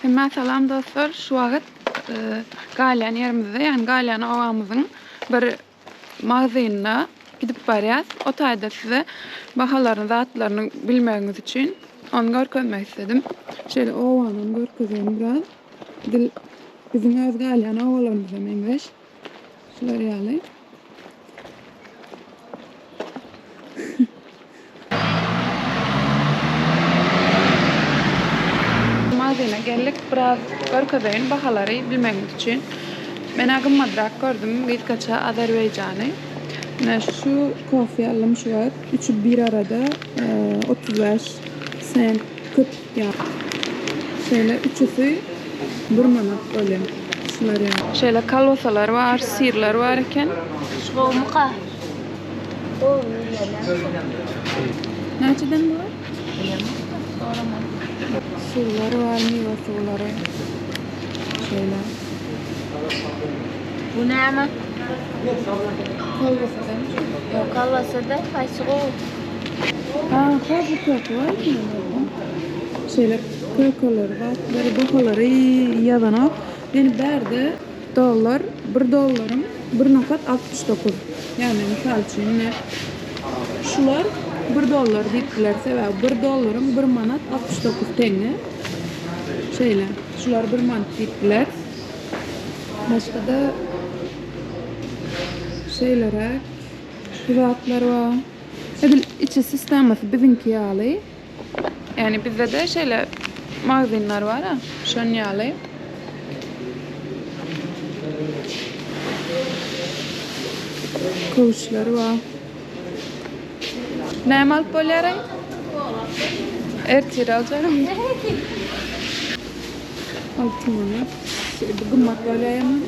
Hemmä salam dostlar şu wagt galýan ýerimizde ýagny galýan obamyzyň bir magzynyna gidip barýas o taýda size bahalaryny zatlaryny bilmegiňiz üçin ony görkezmek isledim şeýle obanam görkezeýin biraz dil biziň öz galýan obalarymyza meňzeş şular ýaly. Magazyna geldik. Biraz görkezeýin bahalary bilmegiňiz üçin. Men-ä gymmadrak gördüm gysgaça Azerbaýjany. Ine şu kofe aldym şu wagt. Üçi bir arada 35 sent köp ýa. Şeýle üçüsi bir manat bolýar. Şular ýaly. Şeýle kolbasalar bar, syrlar bar eken. Şu gowumyka? Näçeden bular? Suwlar bar, miwe suwlary. Şeýle. Bu näme? Kolbasa däl. Ýok, kolbasa däl, haýsy gowy? Ha, hozir köke bar eken. Şeýle kökeleri, zatlary, bahalary ýazanok. Ýöne bärde Dollar, bir dollaryň bir nokat 69. Ýagny, mysal üçin, ine, şular bir dollar diýip biler, sebäbi bir dollaryň bir manat 69 teňňe. Şeýle, şular bir manat diýip bileris. Başga-da şeýleräk şu zatlar bar. Edil içi sistemasy biziňki ýaly. Ýagny bizde-de şeýle magazynlar bar-a, şon ýaly. Köwüşler bar. Näme alyp bolýar-aý? Ertir aljak. 6 manat. Bu gymmat bolýar ýaman.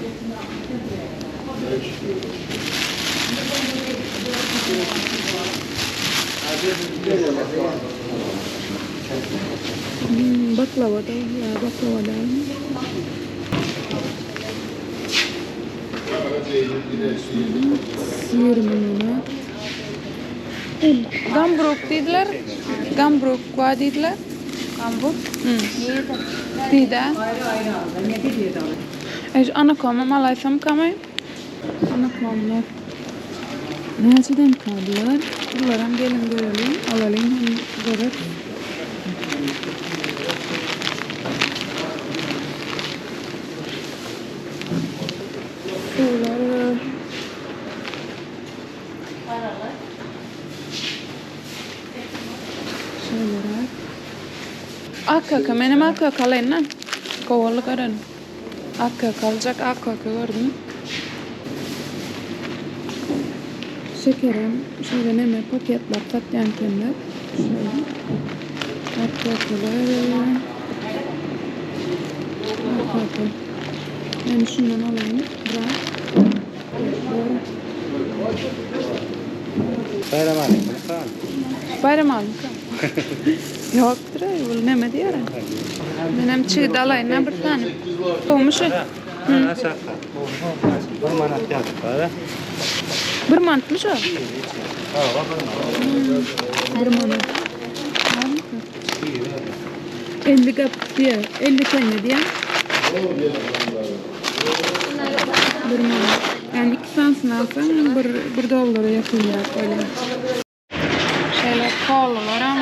Hmm, baklava da ya baklava da. 20 manat. Gambruk diýdiler. Gambruk bar diýdiler. Gamburg? Hmm. Nirede? Diýdi. Eş anakomam alaýsam kamy? Anakomlar. Näçeden bular? Bularam geliň göreliň, alalyň hem göreris. Suwlar bar. Şeýleräk. Ak köke, menem ak köke alaýyn-da. Gowy görerin. Ak köke aljak, ak köke gördüm. Şekerem şeýle neme paketläp satýan ekenler. Şeýle. Ak kökeler. Ak köke. Men şundan alaýyn biraz. Bayram aleyküm. Bayram aleyküm. Ýokdur, bul neme diýer? Menem çigit alaýyn-a bir sany. Gowumy şu? Bir manat ýazyp bar. Bir manatmy şu? Bir manat. 50 gap diýer, 50 tenge diýer. Bir manat. Ýagny iki sanysyny alsaň bir, bir dollara ýakynrak bolýar. Şeýle kolalaram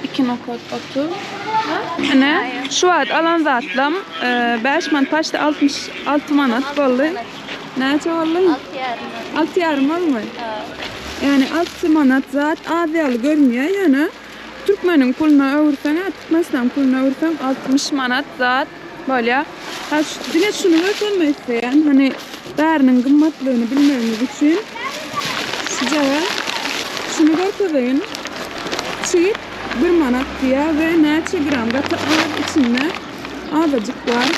2.30. Ine, şu wagt alan zatlam 5 manat, paçti 66 manat boldy. Näçe boldy? 6 ýarym. 6 ýarym bolmy? Ýagny 6 manat zat az ýaly görünýär, ýöne türkmeniň puluna öwürseň, Türkmenistanyň puluna öwürseň 60 manat zat bolýar. Ha şu diňe şuny görkezmek isleýän, hani bäriniň gymmatlygyny bilmegiňiz üçin şujaga şuny görkezeýin. Çigit 1 manat diýýär we näçe gram gaty az içinde azajyk bar.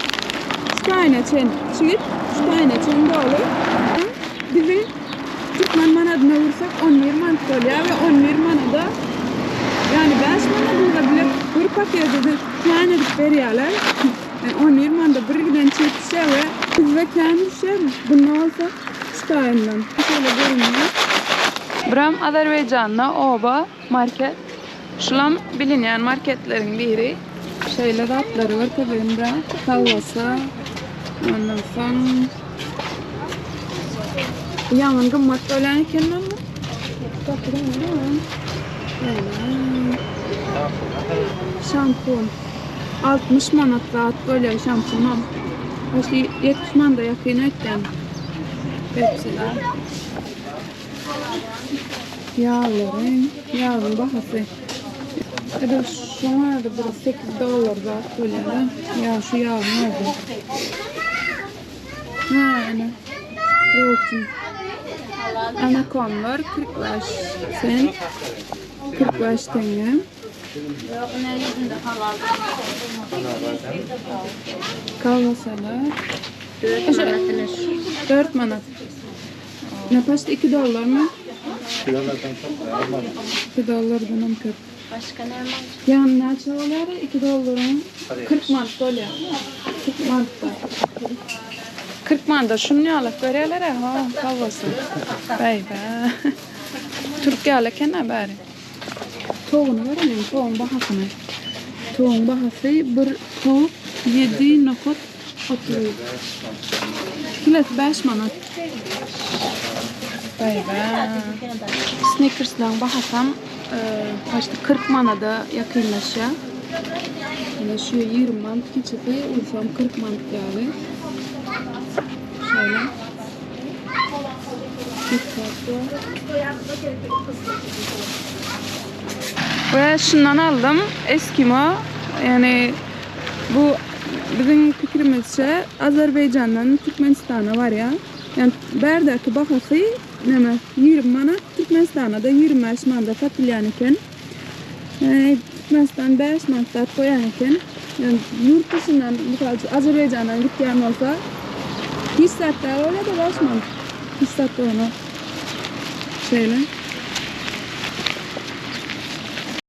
Şu taýyna çen çigit, şu taýyna çen doly. Biziň Türkmen manadyna öwürsek 11 manat bolýar we 11 manada ýagny 5 manadymyza bile bir paketi kän edip berýärler. Yani 11 manada bir giden çekişe we bizde kän düşer. Bunda bolsa şu taýyndan. Şeýle görünýär. Buram Azerbaýjanda oba market. Şulam bilinýän marketleriň biri. Şeýle zatlary görkezeýin biraz. Kolbasa. Ondan soň ýaňy gymmat bolýan eken bu. Şampun. 60 manat zat bolýar şampunam. Başly 70 manada ýakyn öýtýän. Pepsiler. Ýaglary, ýagyň bahasy. Edil şoňa da bir 8 dollar zat bolýar. Ýa şu ýagyň özi. Ha, ana. Rolton. Anakonlar 45 sent. 45 tenge. Yok ne yüzünde halal. Kalbasalar. 4 manatını. 4 manat. Ne paçta 2 dollar mı? Kilolardan çok da almadım. 2 dollardan hem köp. Başka ne var? Yani näçe bolýar? 2 dollaryň 40 manat bolýar. 40 manat. 40 manat şuny alyp berýärler ha, kalbasa. Baý be. Türk ýaly eken ha bäri. Towuny görelim, towuň bahasyny. Towuň bahasy bir towuk 7.30. Kilosu 5 manat. Baý be. Snickers'laryň bahasam e, başda 40 manada ýakynlaşýar. Ýani şu 20 manat kiçisi, ulusam 40 manat ýaly. Şeýle. KitKat Ve şundan aldım. Eskimo. Yani bu bizim fikrimizçe Azerbaycan'dan Türkmenistan'a var ya. Yani berdeki bahasy näme 20 manat Türkmenistana da 25 manata satylýan eken. Yani Türkmenistan 5 manat zat goýan eken. Yani ýurt dışından misal üçin Azerbaycan'dan gitýän bolsa hiç zat da öyle de 5 manat. Hiç zat da onu. Şeýle.